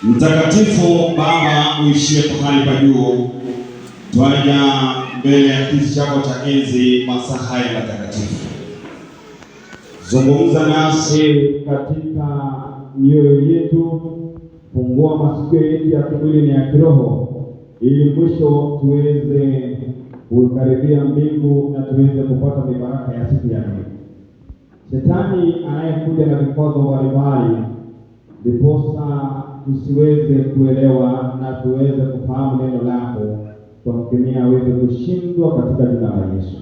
Mtakatifu Baba uishie pahali pa juu, twaja mbele ya kiti chako cha enzi masaa haya matakatifu. Zungumza nasi katika mioyo yetu, fungua masikio yetu ya kimwili na ya kiroho, ili mwisho tuweze kukaribia mbingu na tuweze kupata mibaraka ya siku ya leo. Shetani anayekuja na vikwazo mbalimbali, ndiposa tusiweze kuelewa na tuweze kufahamu neno lako, kwa mkemia aweze kushindwa katika jina la Yesu.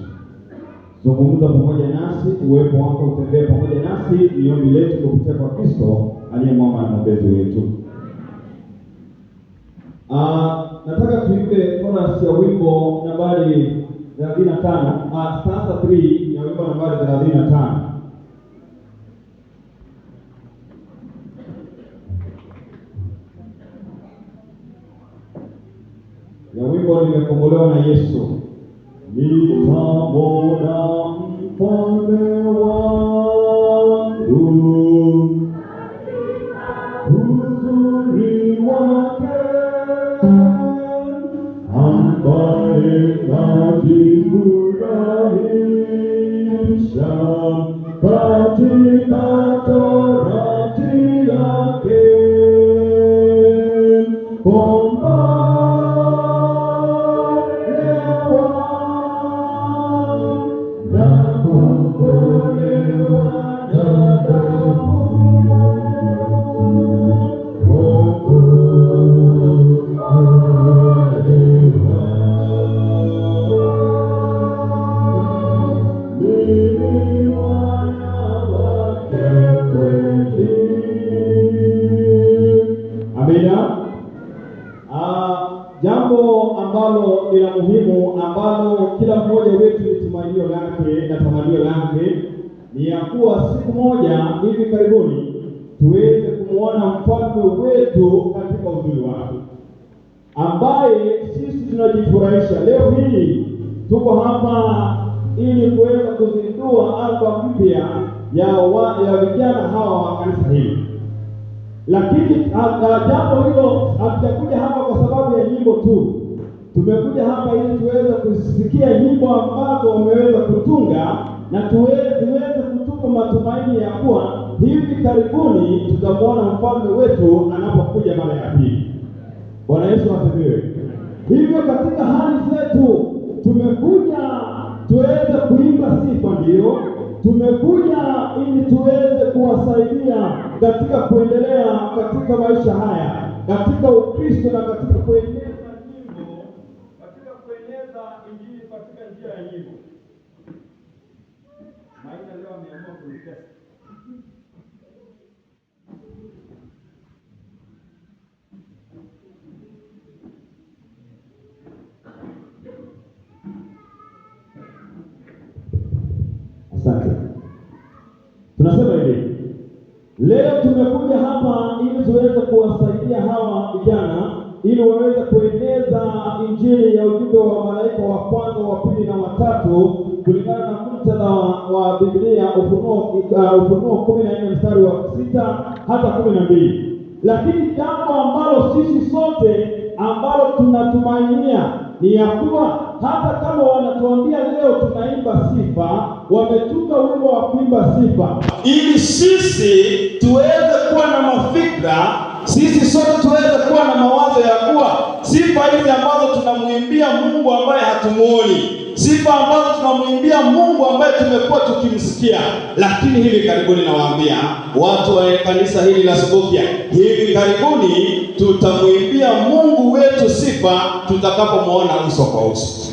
Zungumza pamoja nasi, uwepo wako utembee pamoja nasi, ni ombi letu kupitia kwa Kristo aliye mwamba na mwombezi wetu. Nataka tuimbe chorus ya wimbo nambari 35, stanza 3 ya wimbo nambari 35. Ya wimbo nimekombolewa na Yesu. Nitamwona mfalme wangu, uzuri wake, ambaye najifurahisha katika torati yake. Kombolewa na kombolewa na damu ya Yesu. Kombolewa. Mimi mwana wake kweli. Amina. Jambo ambalo ni la muhimu ambalo kila mmoja wetu ni tumainio lake na tamanio lake ni ya kuwa siku moja hivi karibuni tuweze kumwona mfalme wetu katika uzuri wake, ambaye sisi tunajifurahisha leo hii. Tuko hapa ili kuweza kuzindua albamu mpya ya vijana hawa wa kanisa hili, lakini jambo hilo hatujakuja hapa kwa sababu ya nyimbo tu. Tumekuja hapa ili tuweze kusikia nyimbo ambazo wameweza kutunga na tuweze kutupa matumaini ya kuwa hivi karibuni tutamwona mfalme wetu anapokuja mara ya pili. Bwana Yesu asifiwe. Hivyo katika hali zetu tumekuja tuweze kuimba sifa, ndio tumekuja ili tuweze kuwasaidia katika kuendelea katika maisha haya, katika Ukristo na katika kueneza nyimbo, katika kueneza Injili katika njia ya nyimbo. Maina leo ameamua kunitesa. Asante. Tunasema hivi, leo tumekuja hapa ili tuweze kuwasaidia hawa vijana ili waweze kueneza injili ya ujumbe wa malaika wa kwanza, wa pili na watatu kulingana na muktadha wa Biblia, Ufunuo 14 mstari wa 6 hata 12. Lakini jambo ambalo sisi sote ambalo tunatumainia ni ya kuwa hata kama wanatuambia leo tunaimba sifa, wametunga wimbo wa kuimba sifa ili sisi tuweze kuwa na mafikra, sisi sote tuweze kuwa na mawazo ya kuwa sifa hizi ambazo tunamwimbia Mungu ambaye hatumuoni, sifa ambazo tunamwimbia Mungu ambaye tumekuwa tukimsikia. Lakini hivi karibuni nawaambia watu wa kanisa hili la Subukia, hivi karibuni tutamwimbia Mungu wetu sifa tutakapomuona uso kwa uso.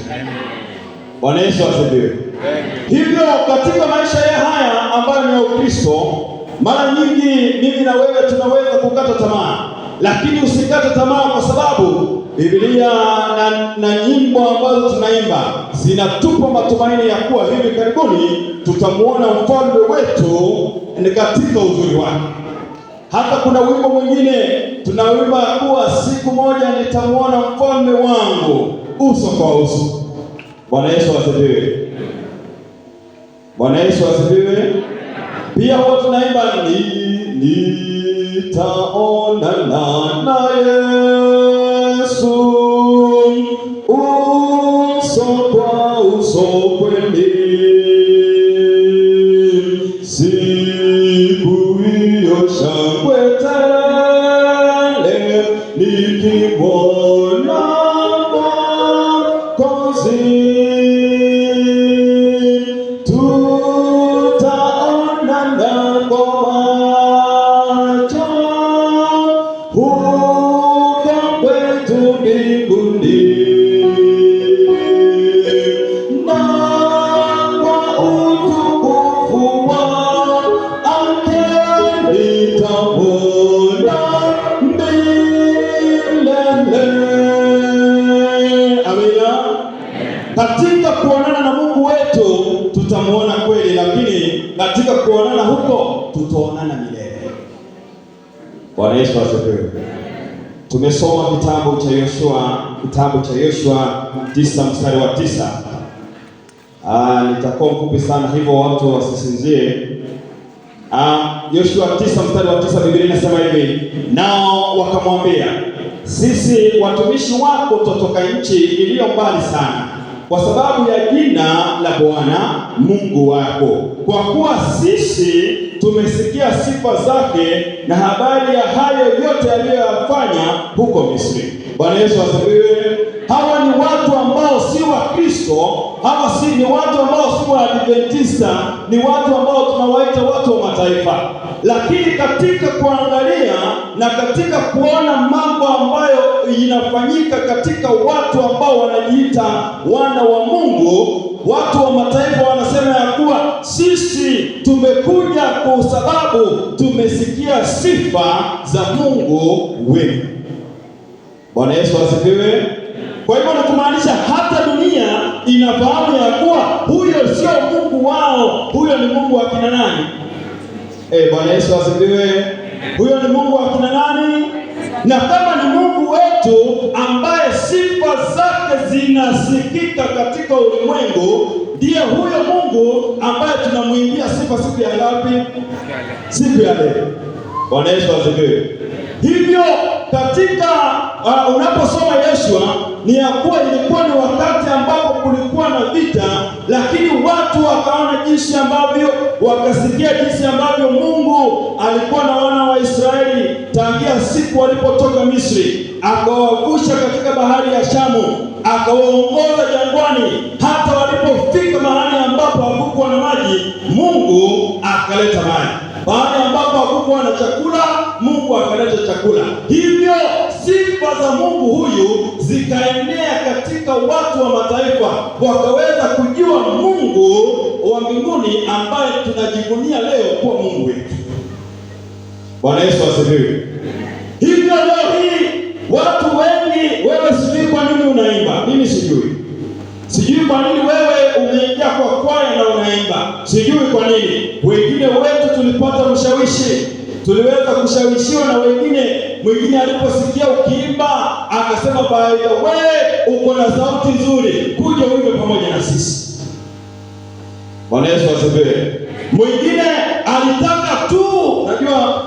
Bwana Yesu asifiwe. Hivyo katika maisha ya haya ambayo ni ya Ukristo, mara nyingi mimi na wewe tunaweza kukata tamaa, lakini usikate tamaa kwa sababu Biblia na nyimbo ambazo tunaimba zinatupa matumaini ya kuwa hivi karibuni tutamuona mfalme wetu ni katika uzuri wake. Hata kuna wimbo mwingine tunaimba kuwa siku moja nitamuona mfalme wangu uso kwa uso. Bwana Yesu asifiwe. Bwana Yesu asifiwe. Pia huwa tunaimba ni Nitaonana na Yesu uso kwa uso kweli, siku hiyo shangwe tele nikimwona Mwokozi, tutaonana kwa macho huko kwetu mbinguni, na kwa utukufu wake nitamuona milele. Amina. Katika kuonana na Mungu wetu tutamuona kweli, lakini katika kuonana huko tutaonana milele. Bwana Yesu asifiwe. Tumesoma kitabu cha Yoshua, kitabu cha Yoshua 9 mstari wa 9. Nitakuwa mfupi sana hivyo watu wasisinzie. Yoshua 9 mstari wa 9, Biblia inasema hivi, nao wakamwambia, sisi watumishi wako tutoka nchi iliyo mbali sana, kwa sababu ya jina la Bwana Mungu wako, kwa kuwa sisi tumesikia sifa zake na habari ya hayo yote aliyoyafanya huko Misri. Bwana Yesu asifiwe. Hawa ni watu ambao si wa Kristo, hawa si ni watu ambao si wa Adventista, ni watu ambao tunawaita watu wa mataifa. Lakini katika kuangalia na katika kuona mambo ambayo inafanyika katika watu ambao wanajiita wana wa Mungu, watu wa mataifa wanasema ya kuwa sisi tumekuja kwa sababu tumesikia sifa za Mungu wenu. Bwana Yesu asifiwe. Kwa hivyo ni hata dunia inafahamu ya kuwa huyo sio Mungu wao, huyo ni Mungu wa kina nani? Bwana Yesu asifiwe. Huyo ni Mungu wa kina nani? Na kama ni Mungu wetu ambaye sifa zake zinasikika katika ulimwengu, ndiye huyo Mungu ambaye tunamwimbia sifa siku ya ngapi? Siku ya leo. Bwana Yesu asifiwe. Hivyo katika unaposoma Yoshua ni ya kuwa ilikuwa ni wakati ambapo kulikuwa na vita, lakini watu wakaona jinsi ambavyo, wakasikia jinsi ambavyo Mungu alikuwa na wana wa Israeli tangia siku walipotoka Misri, akawavusha katika bahari ya Shamu, akawaongoza jangwani, hata walipofika mahali ambapo hakukuwa na maji, Mungu akaleta maji. Mahali ambapo hakukuwa na chakula, Mungu akaleta chakula. Hivyo sifa za Mungu huyu zikaenea katika watu wa mataifa, wakaweza kujua Mungu wa mbinguni ambaye tunajivunia leo kuwa Mungu wetu. Bwana Yesu asifiwe. Hivyo leo hii watu wengi, wewe sijui kwa nini unaimba, mimi sijui. Sijui kwa nini wewe umeingia kwa kwaya na unaimba, sijui kwa nini. Wengine wetu tulipata mshawishi, tuliweza kushawishiwa na wengine. Mwingine aliposikia ukiimba akasema, by the way, uko na sauti nzuri, kuja uimbe pamoja na sisi. Bwana Yesu asifiwe. Mwingine alitaka tu, najua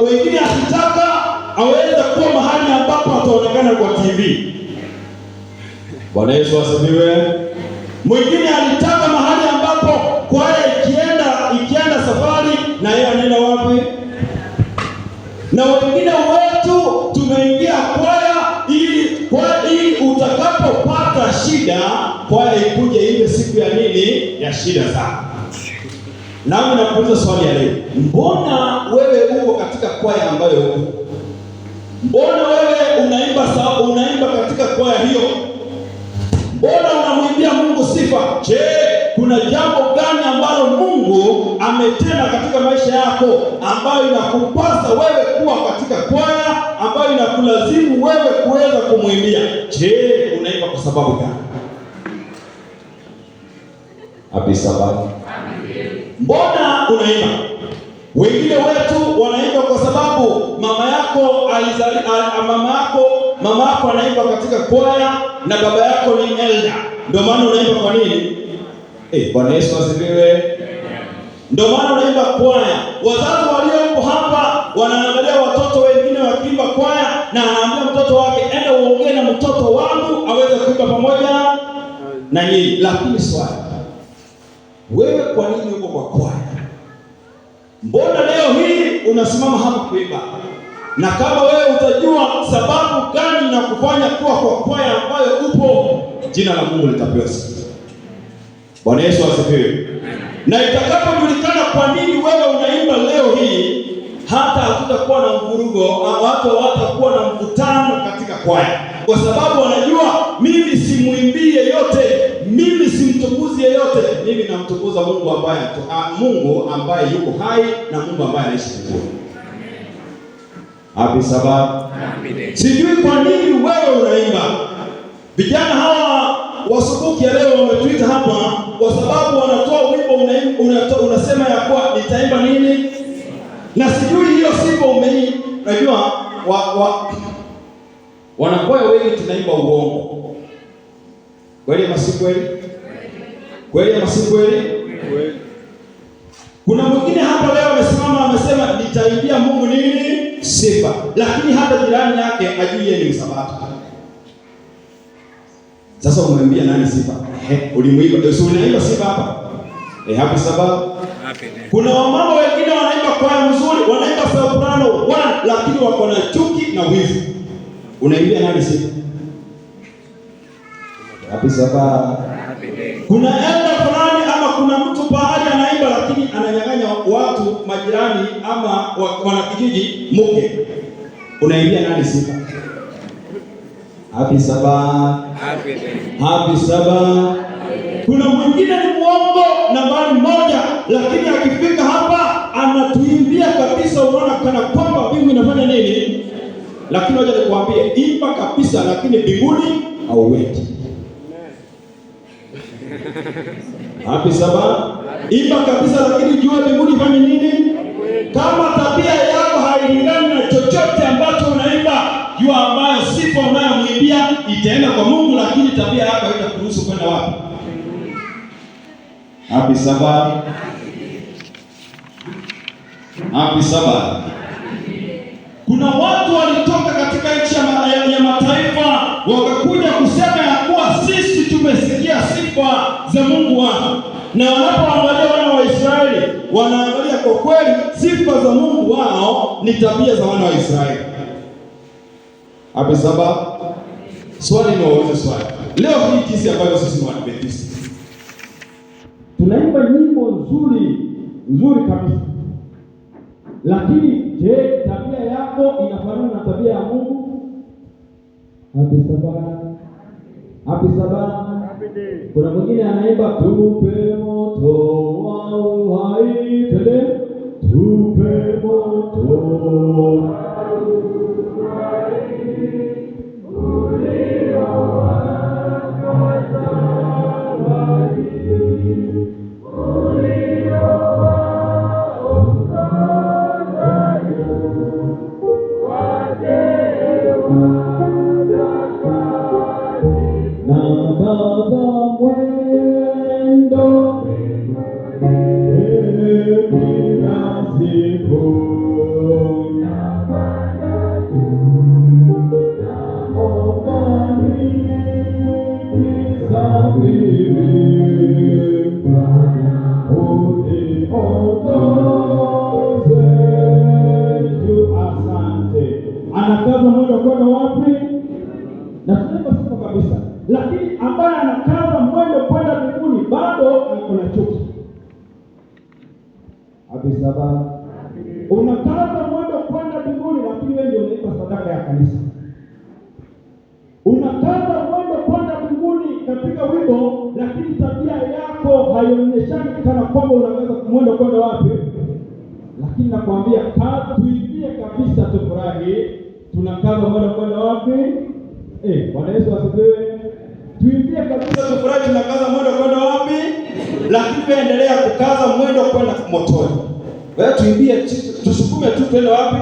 wengine akitaka aweze kuwa mahali ambapo ataonekana kwa TV. Bwana Yesu asifiwe. Mwingine alitaka mahali ambapo kwaya ikienda safari na yeye anaenda wapi? Na wengine wetu tumeingia kwaya ili utakapopata shida kwaya ikuje iwe siku ya nini? Ya shida zako. Nami nakuuliza swali ya leo, mbona wewe uko katika kwaya ambayo uko? Mbona wewe unaimba sawa, unaimba katika kwaya hiyo? Mbona unamwimbia Mungu sifa? Je, kuna jambo gani ambalo Mungu ametenda katika maisha yako ambayo inakupasa wewe kuwa katika kwaya ambayo inakulazimu wewe kuweza kumwimbia? Je, unaimba kwa sababu gani? Happy Sabbath. Mbona unaimba? Wengine wetu wanaimba kwa sababu mama yako alizali, mama yako anaimba katika kwaya na baba yako ni elder. Ndio maana unaimba kwa nini? Bwana Yesu asifiwe. Ndio maana unaimba kwaya. Wazazi waliopo hapa wanaangalia watoto wengine wakiimba kwaya, na anaambia mtoto wake, enda uongee na mtoto wangu aweze kuimba pamoja na nyinyi. Lakini swali, wewe kwa nini uko kwa kwaya? Mbona leo hii unasimama hapa kuimba? Na kama wewe utajua sababu gani na kufanya kuwa kwa kwaya ambayo upo, jina la Mungu litapewa sifa. Bwana Yesu asifiwe. Na itakapojulikana kwa nini wewe unaimba leo hii, hata hakutakuwa na mvurugo, watu hawatakuwa na mvutano katika kwaya, kwa sababu wanajua mimi simwimbii yeyote, mimi simtukuzi yeyote, mimi namtukuza Mungu ambaye Mungu ambaye yuko hai na Mungu ambaye anaishi mbinguni. Happy Sabbath. Sijui kwa nini wewe unaimba. Vijana hawa wasubuki ya leo wametuita hapa kwa sababu wanatoa wimbo unasema ya kuwa nitaimba nini, na sijui hiyo sifa umei. Unajua wanakwaya wengi tunaimba uongo. Kweli ama si kweli? Kweli ama si kweli? Kuna mwingine hapa leo amesimama amesema nitaimbia Mungu nini? Sifa. Lakini hata jirani yake ajui yeye ni msabato. Sasa umwambia nani sifa? Ulimuimba. Si unaimba sifa hapa? Happy Sabbath. Kuna wamama wengine wanaimba kwaya mzuri, wanaimba soprano one, lakini wako na chuki na wivu. Unaimbia nani sifa? Happy Sabbath. Kuna elder fulani ama kuna mtu pahali anaimba lakini ananyang'anya watu majirani ama wanakijiji mke. Unaimbia nani sifa? Happy Sabbath. Happy Sabbath. Kuna mwingine ni muongo nambari moja, lakini akifika hapa anatuimbia kabisa, unaona kana kwamba mbingu inafanya nini. Lakini wacha nikwambie, imba kabisa, lakini mbinguni hauendi. Happy Sabbath. Imba kabisa, lakini jua mbinguni fanya nini? Kama tabia yako hailingani na chochote ambacho unaimba, jua ambayo sifa unayomwimbia itaenda kwa Mungu, lakini tabia yako haitakuruhusu kwenda wapi? Happy Sabbath. Happy Sabbath. Kuna watu walitoka katika nchi ya mataifa wakakuja kusema ya kuwa sisi tumesikia sifa za Mungu wao, na wanapoangalia wana wa Israeli wanaangalia kwa kweli sifa za Mungu wao ni tabia za wana wa Israeli. Happy Sabbath. Swali ni waulize swali leo hii, jinsi ambavyo sisi ni Waadventista tunaimba nyimbo nzuri nzuri kabisa, lakini je, tabia yako inafanana na tabia ya Mungu? Happy Sabbath. Happy Sabbath. Kuna mwingine anaimba tupe moto wa uhai, twende tupe moto na kaza mwendo kila siku, naomba nisafiri, uniongoze juu. Asante. Anakaza mwendo kwenda wapi? Na tunaimba sifa kabisa, lakini ambaye anakaza mwendo kwenda mbinguni bado ako na chuki. Happy Sabbath. Unakaza mwendo kwenda mbinguni, lakini wewe ndio unaiba sadaka ya kanisa. Unakaza mwendo kwenda mbinguni katika wimbo, lakini tabia yako haionyeshani kana kwamba unakaza mwendo kwenda wapi. Lakini nakwambia, tuimbie kabisa, tufurahi. Tunakaza mwendo kwenda wapi? Bwana Yesu asifiwe. Tuimbie kabisa, tufurahi. Tunakaza mwendo kwenda wapi? Lakini wewe endelea kukaza mwendo kwenda motoni. Wewe tuimbie, tusukume tu twende wapi?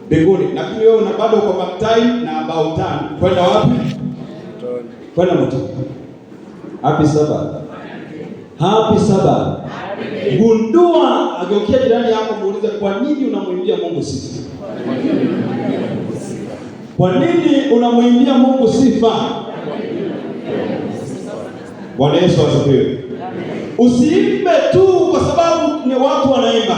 Mbinguni. Lakini wewe una bado uko back time na about time. Kwenda wapi? Kwenda motoni. Happy Sabbath. Happy Sabbath. Gundua, ageukia jirani yako muulize, kwa nini unamwimbia Mungu sifa? Kwa nini unamwimbia Mungu sifa? Bwana Yesu asifiwe. Usiimbe tu kwa sababu ni watu wanaimba.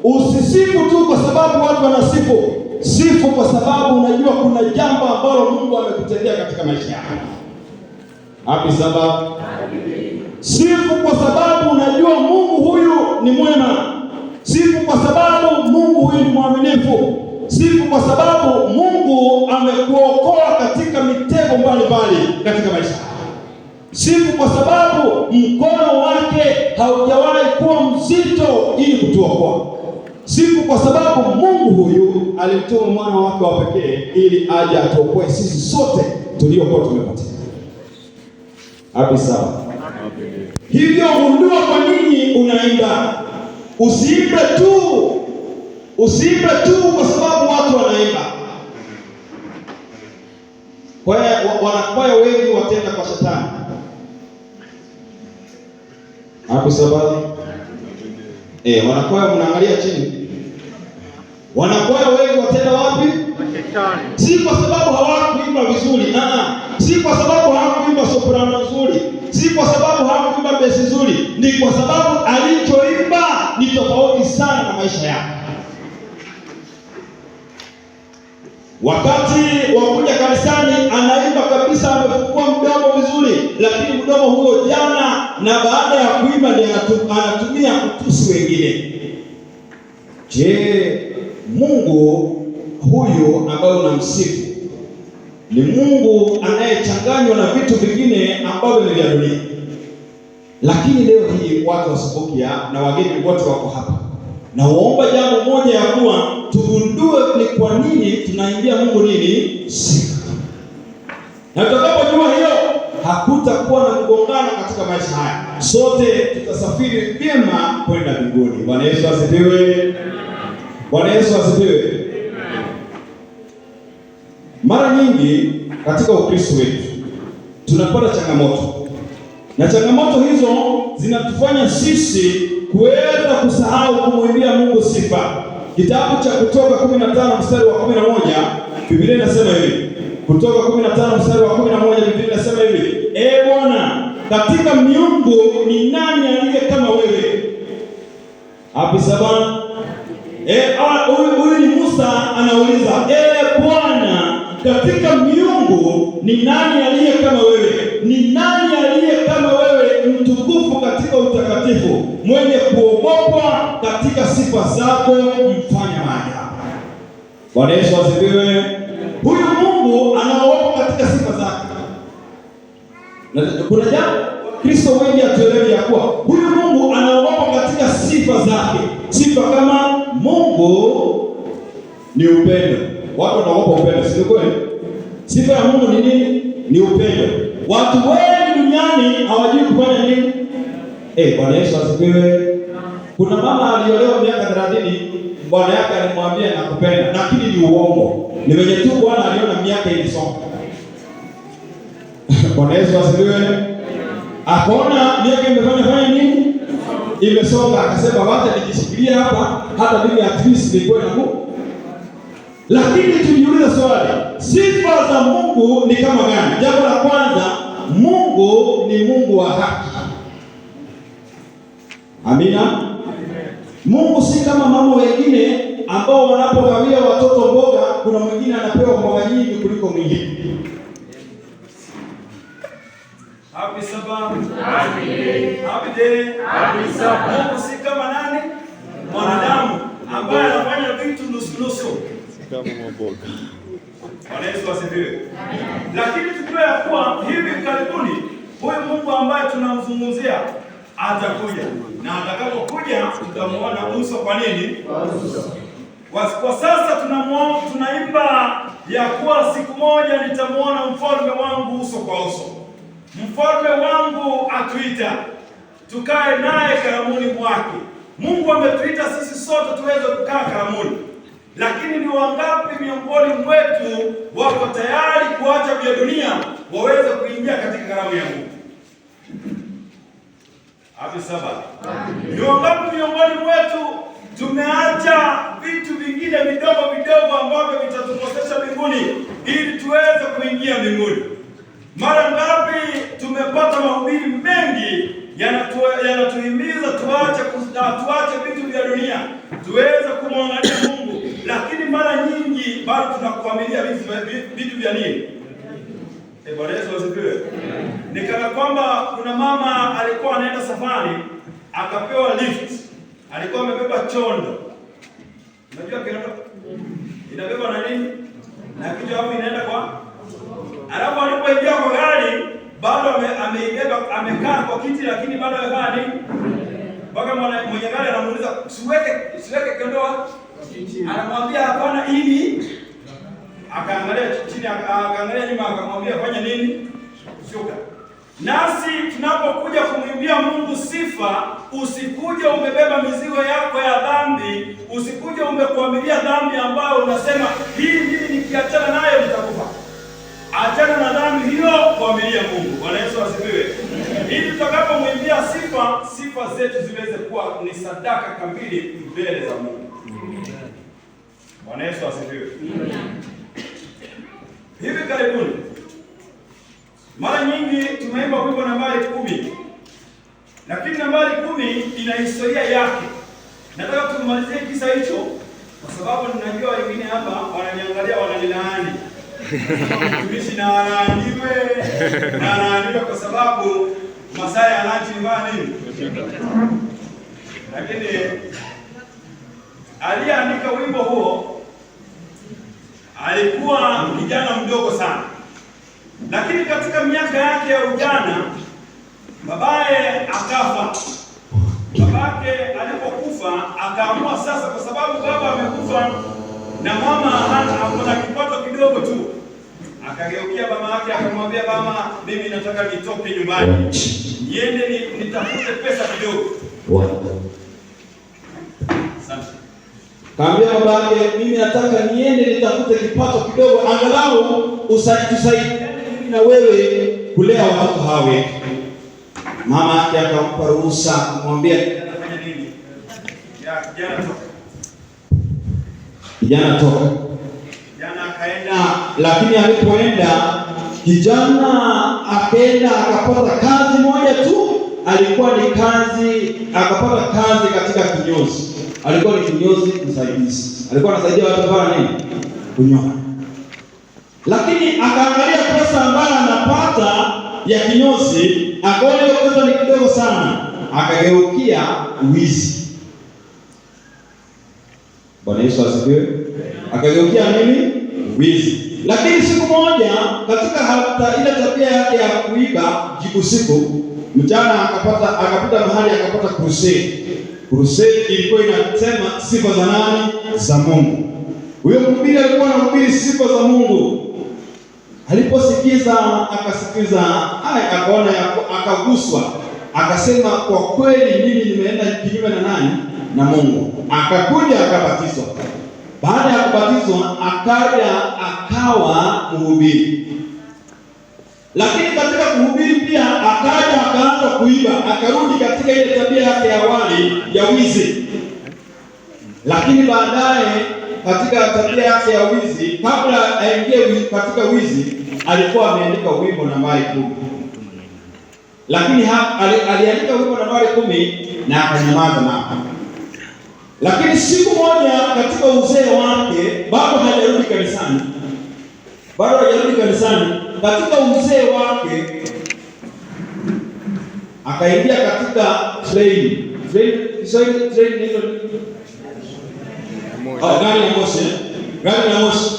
Usisifu tu kwa sababu watu wanasifu. Sifu kwa sababu unajua kuna jambo ambalo Mungu amekutendea katika maisha yako. Happy Sabbath. Sifu kwa sababu unajua Mungu huyu ni mwema. Sifu kwa sababu Mungu huyu ni mwaminifu. Sifu kwa sababu Mungu amekuokoa katika mitego mbalimbali katika maisha yako. Sifu kwa sababu mkono wake haujawahi kuwa mzito ili kutuokoa. Sifu kwa sababu Mungu huyu alimtuma mwana wake wa pekee ili aje atuokoe sisi sote tuliokuwa tumepotea. Happy Sabbath. Hivyo gundua kwa nini unaimba. Usiimbe tu, usiimbe tu kwa sababu watu wanaimba. Kwaya, wanakwaya wengi watenda kwa shetani. Happy Sabbath. Wanakwaya mnaangalia chini. Wanakwaya wengi watenda wapi? Si kwa sababu hawakuimba vizuri, si kwa sababu hawakuimba soprano nzuri, si kwa sababu hawakuimba besi nzuri, ni kwa sababu alichoimba ni tofauti sana na maisha yake. Wakati wa kuja kanisani anaimba kabisa, amefungua mdomo vizuri, lakini mdomo huo jana na baada ya kuimba ndiye anatumia kutusi wengine. Je, Mungu huyu ambaye unamsifu ni Mungu anayechanganywa na vitu vingine ambavyo ni vya dunia? Lakini leo hii watu wa Subukia na wageni wote wako hapa, na waomba jambo moja ya kuwa tugundue ni kwa nini tunaimbia Mungu nini sifa. Na tutakapojua hiyo, hakutakuwa na mgongano katika maisha haya. Sote tutasafiri vyema kwenda mbinguni. Bwana Yesu asifiwe. Bwana Yesu asifiwe. Mara nyingi katika Ukristo wetu tunapata changamoto, na changamoto hizo zinatufanya sisi kuweza kusahau kumwimbia Mungu sifa. Kitabu cha Kutoka 15 mstari wa 11, Biblia inasema hivi. Kutoka 15 mstari wa 11, Biblia inasema hivi: Ee Bwana, katika miungu ni nani aliye kama wewe? Happy Sabbath. Huyu ni Musa anauliza, Ee Bwana, katika miungu ni nani aliye kama wewe? Ni nani aliye kama wewe, mtukufu katika utakatifu, mwenye kuogopwa katika sifa zako, mfanya maajabu. Bwana Yesu asifiwe. Huyu Mungu anaogopwa katika sifa zake. Na kuna jambo Kristo wengi hatuelewi ya kuwa huyu Mungu anaogopwa katika sifa zake. Sifa kama Mungu ni upendo. Watu wanaogopa upendo, si kweli? Sifa ya Mungu ni nini? Ni upendo. Watu wengi duniani hawajui kufanya nini? Bwana Yesu asifiwe. Kuna mama aliolewa miaka 30, bwana yake alimwambia nakupenda, lakini ni uongo. Ni wenye tu bwana aliona miaka ilisonga. Bwana Yesu asifiwe. Akaona miaka imefanya fanya nini? Imesonga, akasema wacha nijishikilie hapa, hata mimi at least nilikuwa na Mungu. Lakini tujiulize swali, sifa za Mungu ni kama gani? Jambo la kwanza, Mungu ni Mungu wa haki. Amina. Mungu si kama mama wengine ambao wanapogawia watoto mboga, kuna mwingine anapewa mboga nyingi kuliko mwingine. Happy Sabbath. Happy day. Happy Sabbath. Mungu si kama nani? Mwanadamu ambaye anafanya vitu nusu nusu. Kama maboga. Bwana Yesu asifiwe. Lakini tujue ya kuwa hivi karibuni huyu Mungu ambaye tunamzungumzia atakuja, na atakapokuja tutamuona uso kwa nini? Kwa sasa tunaimba ya kuwa siku moja nitamuona mfalme wangu uso kwa uso. Mfalme wangu atuita tukae naye karamuni mwake. Mungu ametuita sisi sote tuweze kukaa karamuni. Lakini ni wangapi miongoni mwetu wako tayari kuacha vya dunia waweze kuingia katika karamu ya Mungu? Happy Sabbath. Ni wangapi miongoni mwetu tumeacha vitu vingine vidogo vidogo ambavyo vitatukosesha mbinguni ili tuweze kuingia mbinguni? Mara ngapi tumepata mahubiri mengi yanatuhimiza tuache vitu vya dunia tuweze kumwangalia Mungu, lakini mara nyingi bado tunakwamilia vitu vya nini? Bwana Yesu asifiwe. Ni kana kwamba kuna mama alikuwa anaenda safari akapewa lift, alikuwa amebeba chondo. Unajua kiondo inabeba na nini? Na kichwa hapo inaenda kwa. Alafu alipoingia kwa gari bado ameibeba, amekaa kwa kiti, lakini bado amefanya nini? Mpaka mwenye gari anamuuliza, "Usiweke kiondo?" Anamwambia, "Hapana," ili akaangalia chini, akaangalia nyuma, akamwambia, "Fanya nini? Shuka." Nasi tunapokuja kumwimbia Mungu sifa, usikuje umebeba mizigo yako ya dhambi, usikuje umekwamilia dhambi ambayo unasema, "Hii mimi nikiachana nayo nitakufa." Achana na dhambi hiyo, kwamilia Mungu. Bwana Yesu asifiwe. Ili tutakapomwimbia sifa, sifa zetu ziweze kuwa ni sadaka kamili mbele za Mungu. Bwana Yesu asifiwe. Hivi karibuni mara nyingi tumeimba wimbo nambari 10, lakini nambari 10 ina historia yake. Nataka tumalizie kisa hicho kwa sababu ninajua wengine hapa wananiangalia wananilaani. Mtumishi na alaaniwe, na alaaniwe kwa sababu masaa ya lunch ni nini? Lakini aliyeandika wimbo huo alikuwa kijana mdogo sana, lakini katika miaka yake ya ujana babaye akafa. Babake alipokufa akaamua sasa, kwa sababu baba amekufa na mama hana kipato kidogo tu, akageukia mama yake akamwambia, "Mama, mimi nataka nitoke nyumbani niende nitafute pesa kidogo." Asante. Kaambia babake, "Mimi nataka niende nitafute kipato kidogo, angalau tusaidiane mimi na wewe kulea watoto hawa wetu." Mama yake akampa ruhusa, kumwambia, "Fanya nini? Ya, kijana toka." "Kijana toka." Kijana akaenda, Lakini alipoenda kijana akaenda akapata kazi moja tu, alikuwa ni kazi, akapata kazi katika kinyozi. Alikuwa ni kinyozi msaidizi, alikuwa anasaidia watu kufanya nini? Kunyoa. Lakini akaangalia pesa ambayo anapata ya kinyozi, akaona hiyo pesa ni kidogo sana, akageukia wizi. Bwana Yesu asifiwe. Akageukia nini? Wizi. Lakini siku moja katika hata ile tabia yake ya kuiba usiku, mchana akapita mahali akapata crusade. Crusade ilikuwa inasema sifa za nani? Za Mungu. Huyo mhubiri alikuwa anahubiri sifa za Mungu. Aliposikiza akasikiza, akaona, akaguswa, akasema, "Kwa kweli mimi nimeenda kinyume na nani? Na Mungu." Akakuja akabatizwa. Baada ya kubatizwa akaja akawa mhubiri. Lakini katika kuhubiri pia akaja akaanza kuiba, akarudi katika ile tabia yake ya awali ya wizi. Lakini baadaye katika tabia yake ya wizi, kabla aingie katika wizi, alikuwa ameandika wimbo nambari 10. Lakini aliandika wimbo nambari 10 na akanyamaza nao. Lakini siku moja katika uzee wake, bado hajarudi kanisani. Bado hajarudi kanisani. Katika uzee wake akaingia katika train. Train, Kiswahili train ni nini? Oh, gari la moshi. Gari la moshi.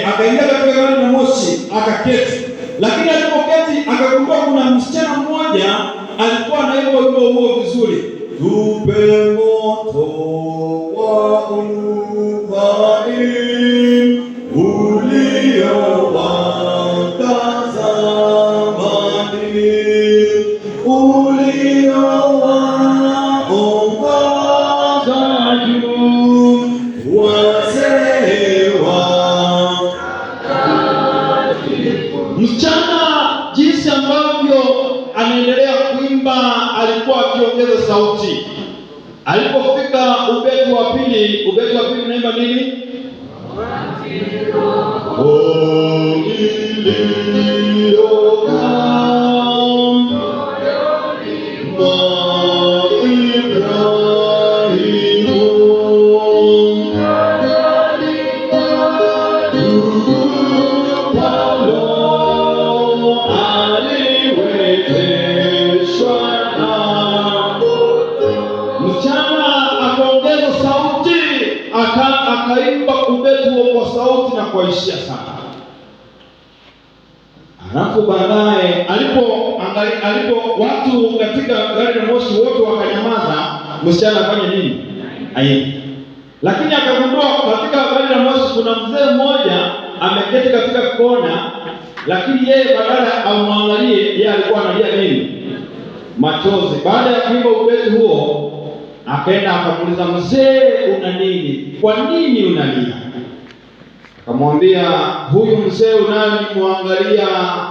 Akaingia katika gari la moshi akaketi. Lakini alipoketi akagundua kuna msichana mmoja alikuwa anaimba wimbo huo vizuri. Tupe moto wa uhai uliowaka zamani, uliowaongoza juu wazee wa msichana. Jinsi ambavyo anaendelea kuimba alikuwa akiongeza sauti. Alipofika ubeti wa pili, ubeti wa pili unaimba nini? Oh, iliyokaa mwa Ibrahimu, Paulo aliwezeshwa na. Msichana akaongeza sauti, akaimba ubeti huo kwa sauti na kwa hisia sana. Halafu baadaye alipo watu katika gari la moshi wote wakanyamaza, msichana afanye nini? Aimbe. Lakini akagundua katika gari la moshi kuna mzee mmoja ameketi katika kona, lakini yeye badala amwangalie, yeye alikuwa analia nini? Machozi. Baada ya kuimba ubeti huo, akaenda akamuuliza, mzee, una nini? Kwa nini unalia? Akamwambia, huyu mzee unayemwangalia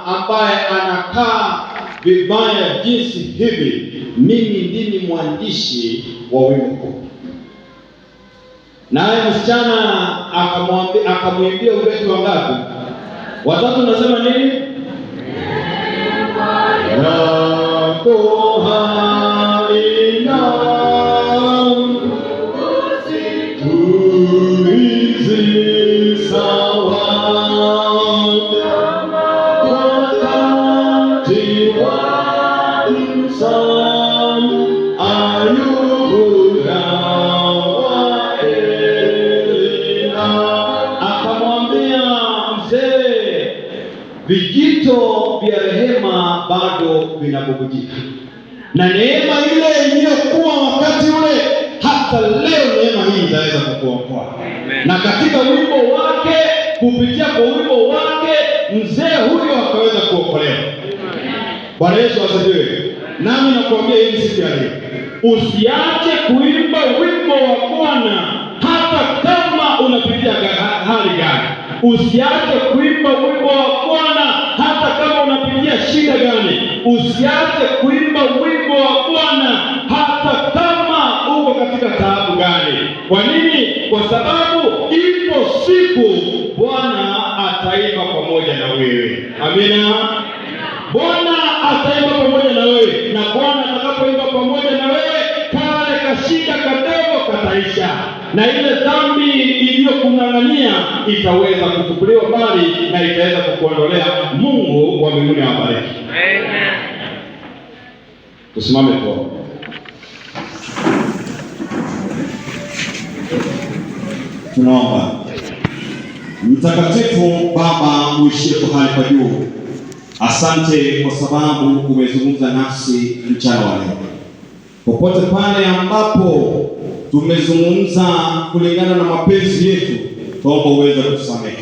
ambaye anakaa vibaya jinsi hivi, mimi ndimi mwandishi wa wimbo huu. Naye msichana akamwambia, akamwimbia ubeti wa ngapi? Watatu. Unasema nini? Yako haina tuizi sawa wakati wa Musa, Ayubu na wa Eliya. Akamwambia mzee, vijito vya rehema bado vinabubujika, na neema ile iliyokuwa wakati ule, hata leo neema hii itaweza kukuokoa. Na katika wimbo wake, kupitia kwa wimbo wake, mzee huyo akaweza kuokolewa. Bwana Yesu asifiwe. Nami nakuambia hili siku ya leo, usiache kuimba wimbo wa Bwana hata kama unapitia hali gani. Usiache kuimba wimbo wa Bwana hata kama unapitia shida gani. Usiache kuimba wimbo wa Bwana hata kama uko katika taabu gani. Kwa nini? Kwa sababu ipo siku Bwana ataimba pamoja na wewe. Amina. Bwana ataimba pamoja na wewe, na Bwana atakapoimba pamoja na wewe, kale kashida kadogo kataisha, na ile dhambi iliyokung'ang'ania itaweza kuchukuliwa mbali na itaweza kukuondolea. Mungu wa mbinguni awabariki. Amen. Tusimame tuombe. Tunaomba. Mtakatifu Baba uishie mahali pa juu, asante kwa sababu umezungumza nasi mchana wa leo. Popote pale ambapo tumezungumza kulingana na mapenzi yetu, tuomba uweze kutusamehe,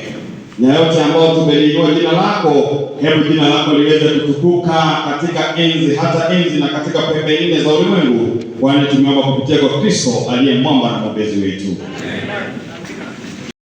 na yote ambayo tumeliinua jina lako, hebu jina lako liweze kutukuka katika enzi hata enzi na katika pembe nne za ulimwengu, kwani tumeomba kupitia kwa Kristo aliye mwamba na mwombezi wetu.